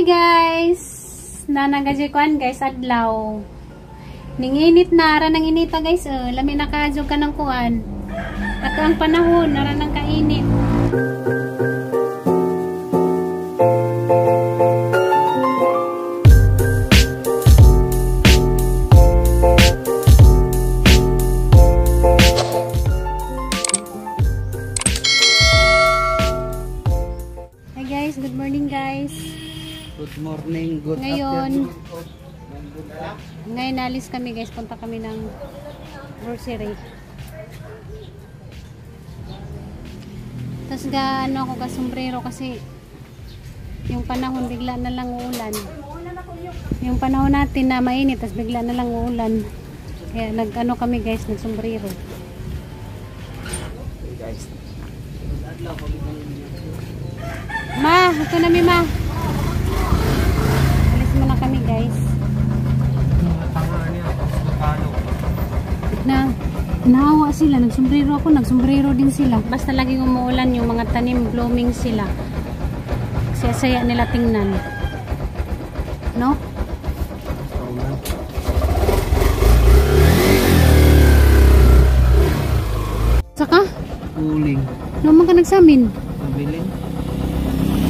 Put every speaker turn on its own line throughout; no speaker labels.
Guys! Nanagaji kuan guys, adlaw. Ninginit na, ara nang inita guys. Oh, lami na kaadyo ka ng kuan. Ato ang panahon, ara nang kainit. Hi guys, good morning guys.
Good morning, good
Ngayon,
afternoon.
Ngayon alis kami guys, punta kami ng grocery. Tapos ga ano ako ga sombrero kasi yung panahon bigla na lang uulan. Yung panahon natin na mainit, tapos bigla na lang uulan. Kaya nag-ano kami guys, nagsombrero.
Hey guys.
Ma, ito na mi ma. Alis muna kami guys. Na nahawa sila, nagsombrero ako, nagsombrero din sila. Basta laging umuulan yung mga tanim, blooming sila. Saya-saya nila tingnan. No? Saka?
Uling.
Naman ka nagsamin?
Mabilin.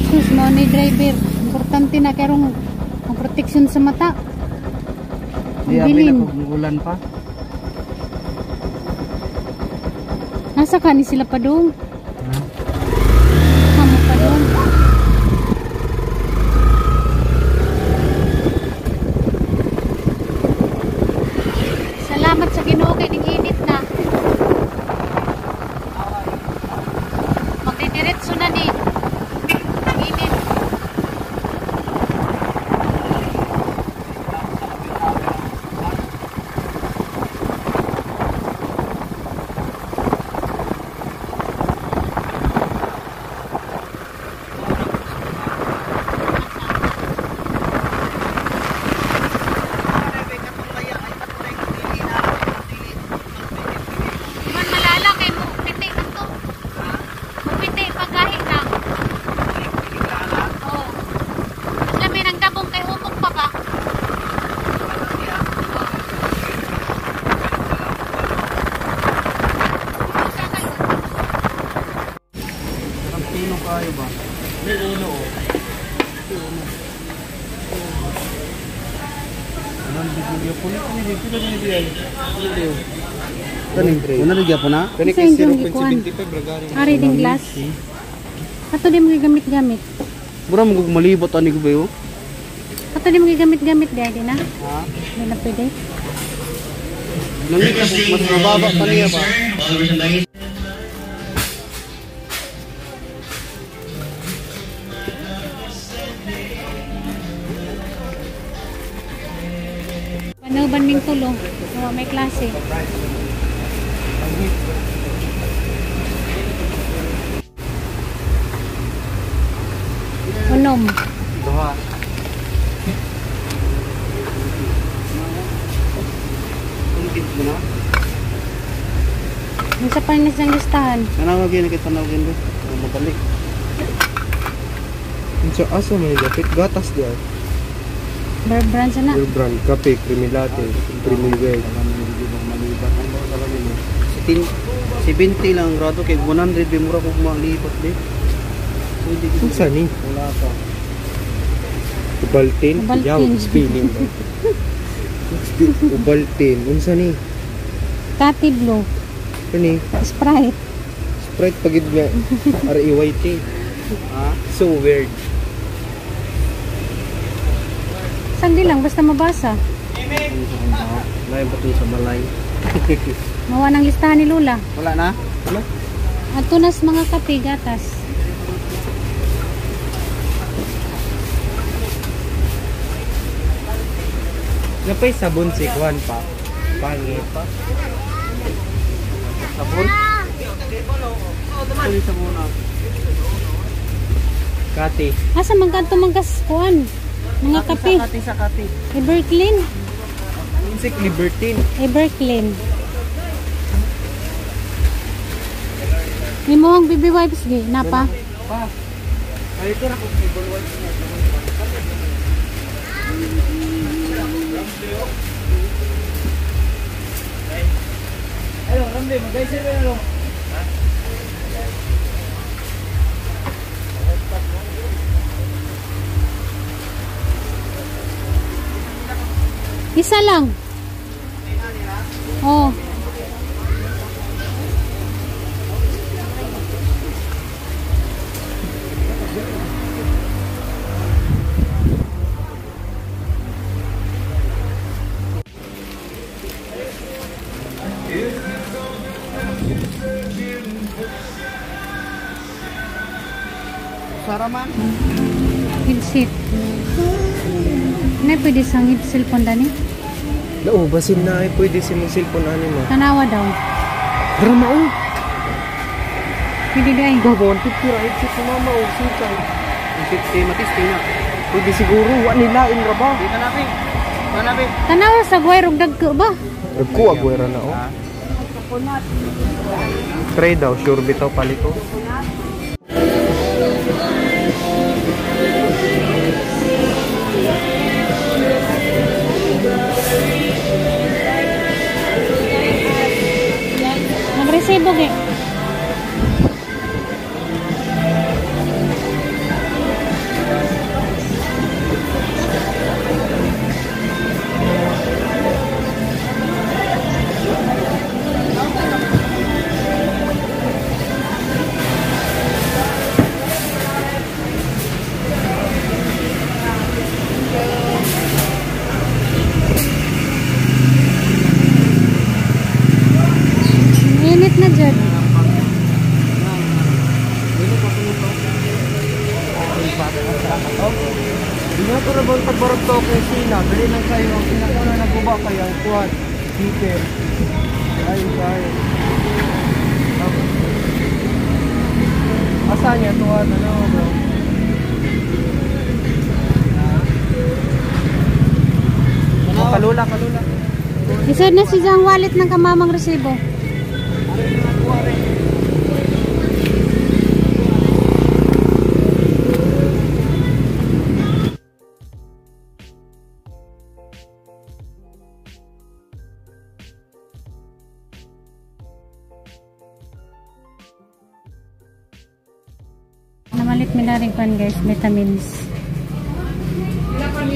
Sus, mo ni driver. Importante na karong ang protection sa mata.
Di
Ang
abi
bilin.
na kung ulan pa.
Nasa ka ni sila pa dong? Kamo pa dong. Salamat sa Ginoo kay ning init na. Magdidiretso na ni. Ang init. Man malala kay mo piti to. Mo piti paggahi na. Oh. Mas lami ng dabong kay humok pa ba?
Ang pino kayo ba? May uno oh. May uno. Anong bigyan po na? Ano dito na niya? Kani, una ligya po na?
Kani kay 0.75 Ari ding glass. Ato di mo gigamit-gamit.
Mura mo kung malibot ani ko ba yo?
Ato di mo gigamit-gamit di di na.
Ha?
Di na pwede.
Nangit na mas mababa pa niya ba?
Panuban ming tulo. Wa may klase. Unom.
Duha. Ungkit mo na?
Unsa pa ni siyang listahan?
Nanawagin na kita nawagin do. Madali.
Unsa asa man gapit gatas di ay.
Bear brand sana.
Your brand kape, creamy latte, creamy whey.
Malibat ang ba talaga mo. Si 70 lang grado kay 100 bi mura kog malibat di. Pwede gid.
Unsa ni?
Wala pa.
Ubaltin,
Ubaltin.
yaw spelling ba. Ubaltin, unsa ni?
Tati Blue.
Kani
Sprite.
Sprite pagid nga R E Y T.
Ha?
So weird.
Sandi lang basta mabasa.
Lain pa sa balay.
Mawa ng listahan ni Lola.
Wala na?
Wala.
Ato nas mga kape gatas.
Napay sabon si Juan pa. Pangit.
Sabon? Pwede sabon na.
Kati.
Asa man kadto man kas kuan? Mga kape.
Kati sa kati.
Everclean.
Insect Libertine.
Everclean. Nimo ang baby wipes gi napa.
Pa. Ay ito ra kog table wipes na.
Isa lang. Oh.
Saraman.
Headset. Na pwede sang cellphone dani?
Lao, basin na ay pwede si mong cellphone ani mo.
Tanawa daw.
Drama oh.
Pwede di ay.
Gago, 150 ra headset ni mama oh, suchay.
50 matis na.
Pwede siguro wa nila in ra ba.
Di kanabi. Kanabi.
Tanawa sa guay rug dagko ba?
Dagko agwera na oh. Try daw, sure bitaw palito.
Nagresibo ge. Init na dyan.
Hindi na ba tagbarog to kay Sina? Dali lang kayo. Ang pinakauna naguba kayo ang kuwan. Heater. Ay, ay. Asa niya to ano bro? Oh, kalula, kalula.
Isod na si Jang wallet ng kamamang resibo. Namalit mi na rin kwan guys, vitamins.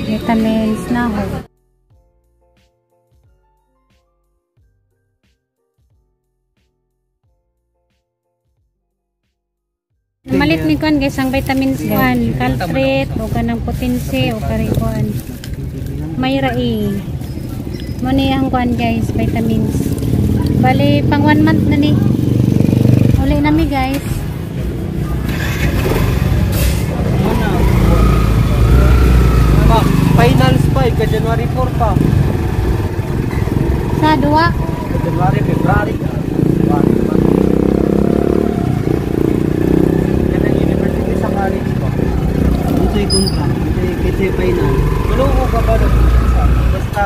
Vitamins na ho. Namalit mi kwan guys ang vitamins kwan, Caltrate o kanang potensi o kari kwan. Mayra E. Mo ni ang kwan guys, vitamins. Bali pang 1 month na ni. Uli na mi guys.
Pa, finals pa, ka January 4 pa.
Sa duwa.
January, February.
Kanang university sa college pa.
Ito yung contract. Ito yung final.
Kuno ko ka ba basta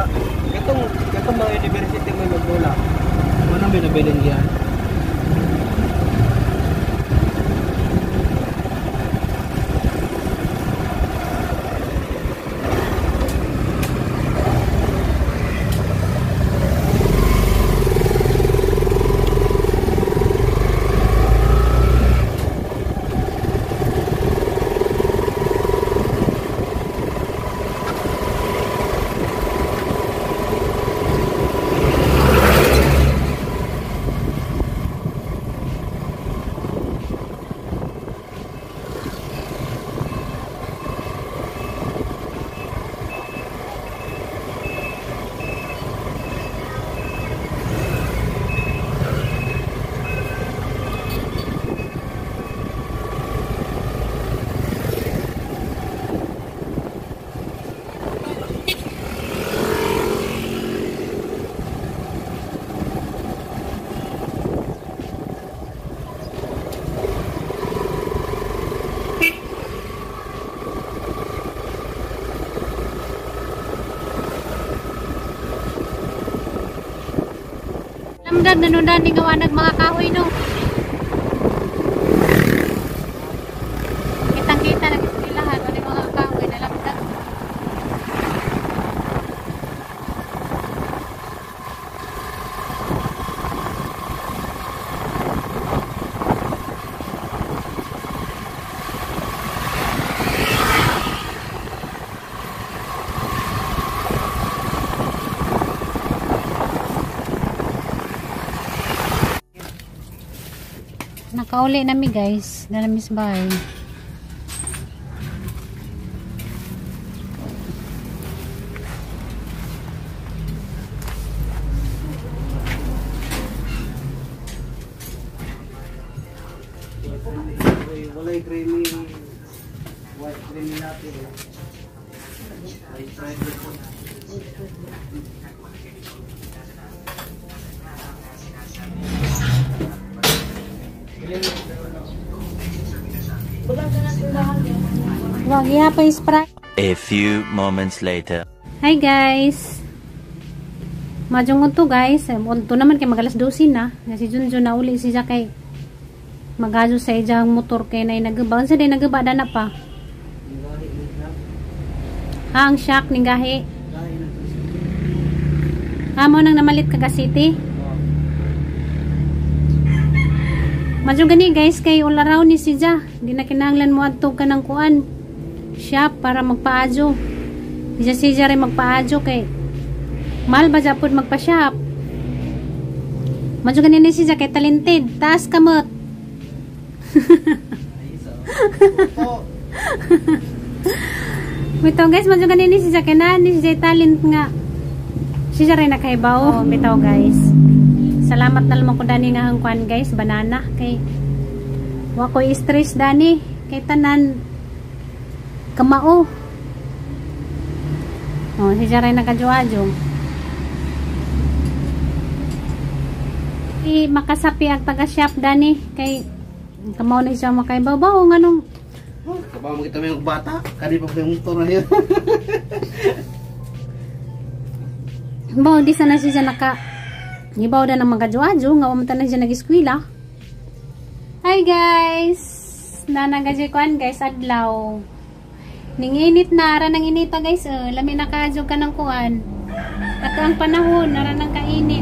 itong mga university mo magdula.
Wala may nabilin yan.
Lamdag nanundan ni gawa nag mga kahoy no. Kitang-kita na kilahan wala mga kahoy na lamdag. Nakauli nami guys, nalamis bahay.
Walay creamy, white creamy natin. Ay, try ko.
Wag iya pa yung Sprite.
A few moments later.
Hi guys. Majong unto guys. Unto naman kay magalas 12 na. Nga si Junjun na uli siya kay magazo sa ijang motor kay nay nagaba. Unsa day nagaba dana pa? Ah, ang shock ning gahi. Ah, mo nang namalit ka city. Majong gani guys kay ularaw ni siya. Di na kinahanglan mo adto ka ng kuan shop para magpaadyo. Siya siya rin magpaadyo kay mahal ba japod magpa-shop. Madyo ganin ni siya kay talented. Taas kamot. Bitaw guys, madyo ganin ni siya kay na ni siya talent nga. Siya rin nakaibaw. Oh, bitaw guys. Salamat na lamang ko dani nga ang kuan guys, banana kay wa ko stress dani kay tanan kamao. Oh, siya rin nakajuajo. I makasapi ang taga shop dani kay kamao na siya makaibaw ba o nganong
Kabaw mo kita may bata, kani pa yung motor na yun.
Baw di sana siya naka ibaw na ng mga juajo nga wa man tanan siya nag-eskwela. Hi guys. Nanagaji kuan guys adlaw. Ninginit na ara nang inita guys, lami nakaadyo ka ng kuan. At ang panahon ara nang kainit.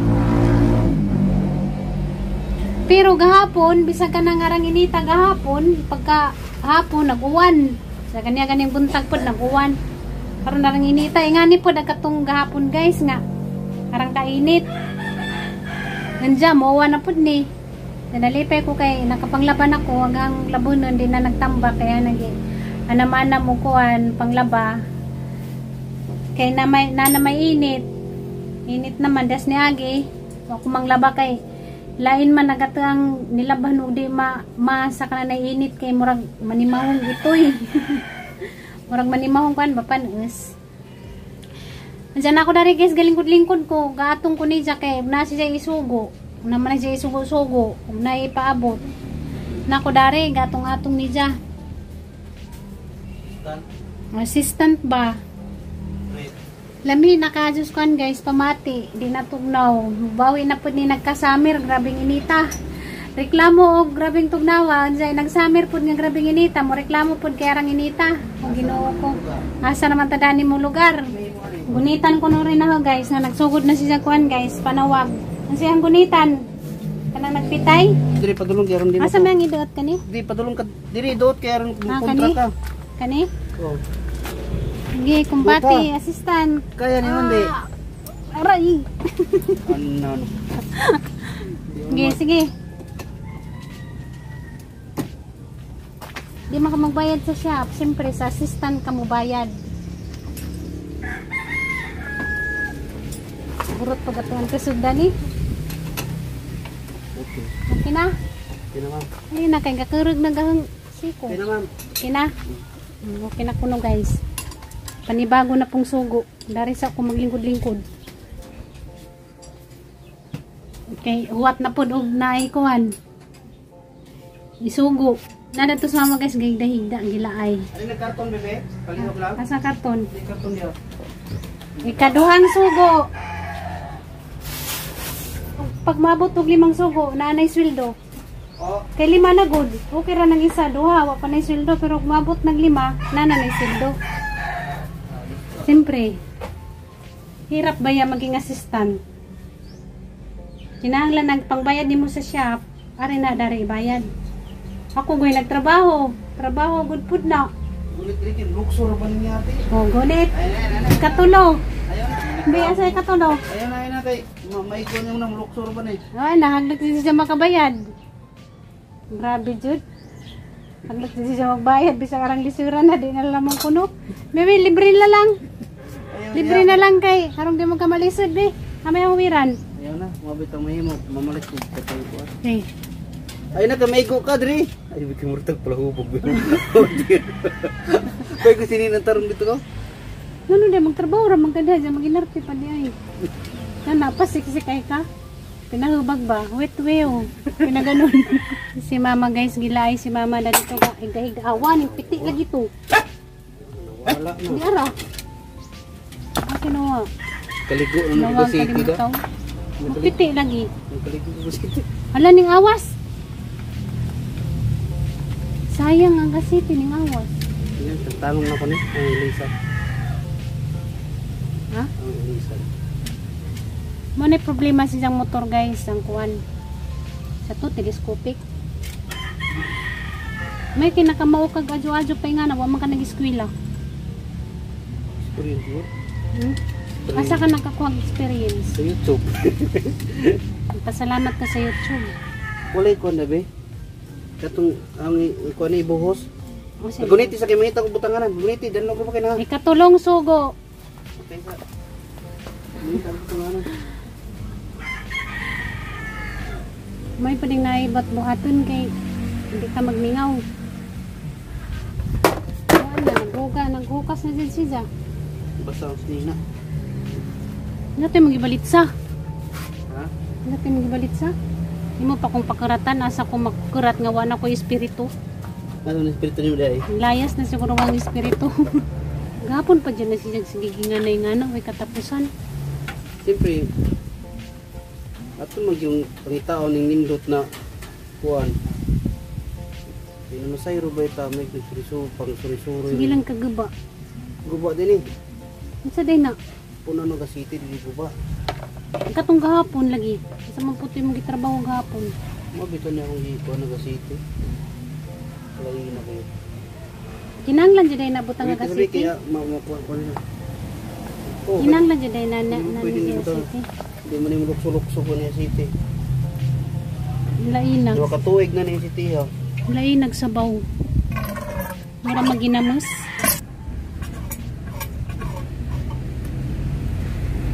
Pero gahapon bisag ka nang arang inita gahapon, pagka hapon nag-uwan. Sa kanya ganing buntag pod nag-uwan. Karon arang inita, ingani pod ang katong gahapon guys nga arang kainit. Nandiya mo-uwan na pod ni. Nalipay ko kay nakapanglaban ako hanggang labunon di na nagtamba kaya nag anamana mo kuan panglaba. Kay na may na may init. Init naman das ni agi. Wa ko manglaba kay lain man nagatuang nilaban og di ma masa ka na init kay murag manimahong itoy. Murag manimahong kuan ba panos. Andiyan ako dari guys, galingkod-lingkod ko, gaatong ko niya kay na siya isugo. Na man siya isugo-sugo, ug na ipaabot. Nako dari gatong-atong niya. Assistant ba? Lami naka-adjust kuan guys, pamati, di natugnaw. Bawi na pud ni nagka-summer, grabeng inita. Reklamo og grabeng tugnawa, unsay nag-summer pud nga grabeng inita, mo reklamo pud kay arang inita. Og Ginoo ko. Asa naman ta dani mo lugar? Gunitan ko no rin ako guys, na nagsugod na siya kuan guys, panawag. Unsay ang gunitan? Kanang nagpitay?
Diri padulong kay aron di.
Asa may ang iduot kani?
Di padulong ka diri duot kay aron kontra ka.
Kani?
Oh.
Sige, kumbati, assistant.
Kaya ni man di.
Aray.
Ano?
Sige, sige. Di man ka magbayad sa shop. Siyempre, sa assistant ka mo bayad. Burot pag atuan ka sugdan eh.
Okay.
Okay na?
Okay na ma'am.
Ay na, kay kakurog na gahang siko.
Okay na ma'am.
Okay na? Okay na kuno guys. Panibago na pong sugo. Dari sa ako maglingkod-lingkod. Okay, huwat na po og naikuan. Isugo. Nada to sa mama guys, gigda-higda ang gilaay.
Ano na karton bebe? Palihog lang.
Asa karton?
Di karton diyo.
Ikaduhang sugo. Pag maabot og 5 sugo, naanay sweldo.
Oh.
Kay 5 na good. Okay ra nang isa, duha, wa pa nay sweldo, pero kung maabot nag 5, nana nay sweldo. Siyempre, hirap ba ya maging assistant? Kinahanglan nagpangbayad nimo sa shop, ari na dari ibayad. Ako goy nagtrabaho, trabaho good food na.
Gulit diri luxor ba niya ate?
Oh, gulit.
Ayun, ayun.
Katulo.
Ayun.
Bi asa katulo?
Ayun, ayun na kay may kuan yung nang luxor ba ni.
Ay, nahaglag siya makabayad. Grabe jud. Paglot di siya magbayad bisag arang lisuran na di na lamang kuno. Bebe, libre na lang. Libre na lang kay arong di mo ka malisod be. Amay ang wiran.
Ayaw na, mabit ang mahimo, mamalit ko katong kuan.
Hey.
Ay na kamaigo ka diri. Ay bikin murtag pala hubog. Kay ko sinin ang tarong dito ko.
Ngano di magtrabaho ra man ka diha, diyan maginarte pa di ay. Na napasiksik ay ka. Pinahubag ba? Wet weo. Pinaganon. Si mama guys, gilaay si mama na dito ka. Higa-higa. Awan, yung piti lagi to.
Wala na.
Hindi ara. Ah, kinuha.
Kaligo na
Nawag
ng city da.
kalimutaw. Piti lagi.
Kaligo ng city.
Hala ning awas. Sayang ang kasiti ning awas.
Yan, tanong na ko ni ang Elisa.
Ha?
Ang Elisa.
Mo na problema sa siyang motor guys, ang kuan. Sa to telescopic. May kinakamao kag adyo-adyo pa nga na wa man ka nag-eskwela.
Experience mo?
Hmm? Asa ka nakakuha og experience?
Sa YouTube.
Pasalamat ka sa YouTube.
Walay ko na be. Katong ang kuan ni ibuhos.
O, sige.
Guniti sa kay mangita ko butanganan. Guniti danlo ko pa kay na.
Ikatulong sugo.
Mangita ko butanganan.
May pa ding naibat buhaton kay hindi ka magmingaw. Wala, naghuga, naghukas na din siya.
Basta ang sinina.
Ano tayo magibalit sa?
Ha?
Ano tayo magibalit sa? Hindi mo pa kong pakaratan, asa ko magkurat nga wala ko espiritu.
Ano na espiritu niyo dai?
Layas na siguro ang espiritu. Gapon pa dyan na siya sige nganay nga na, may katapusan.
Siyempre, ato mag yung pangitaon ng nindot na kuan. Di naman sayro ba ita may nagsuriso pang surisuro.
Sige lang kagaba.
Guba din eh.
Unsa day na?
Puno no ka city di guba.
Katong gahapon lagi. Sa man putoy mo gitrabaho gahapon.
Mabito niya akong gikuan na ka city. Lain na kayo.
Kinanglan jud ay nabutang nga
Sabi
city.
kaya makuha ko nila. Oh,
Kinanglan jud ay na na,
Hindi mo
na
pwede
siya
nibutang.
city.
Hindi man yung lukso-lukso ko niya city.
Lainag.
Duha ka tuig na niya city ha.
Lainag sabaw. Mura maginamos.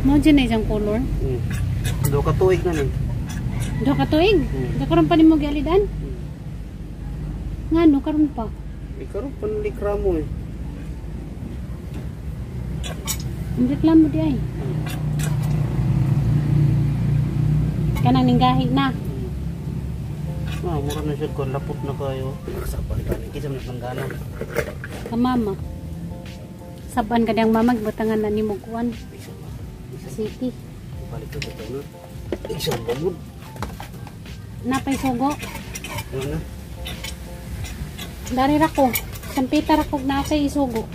Mo dyan na isang color.
Duha ka tuig na niya.
Duha ka tuig. Duha karon pa nimo gialidan. Ngano karon pa?
Ikaw pa nalikramo eh.
Ang reklamo di ay. Kanang ninggahi na.
Ah, mura na siya kung lapot na kayo. Nakasapan ka na. Kisa mo na
Ka mama. Saban ka diyang mama, butangan na nimo kuan. City.
Balik ko ito na. Isang bagod.
Napay sugo.
Ano na?
Dari ra ko. Sampita ra kog na kay isugo.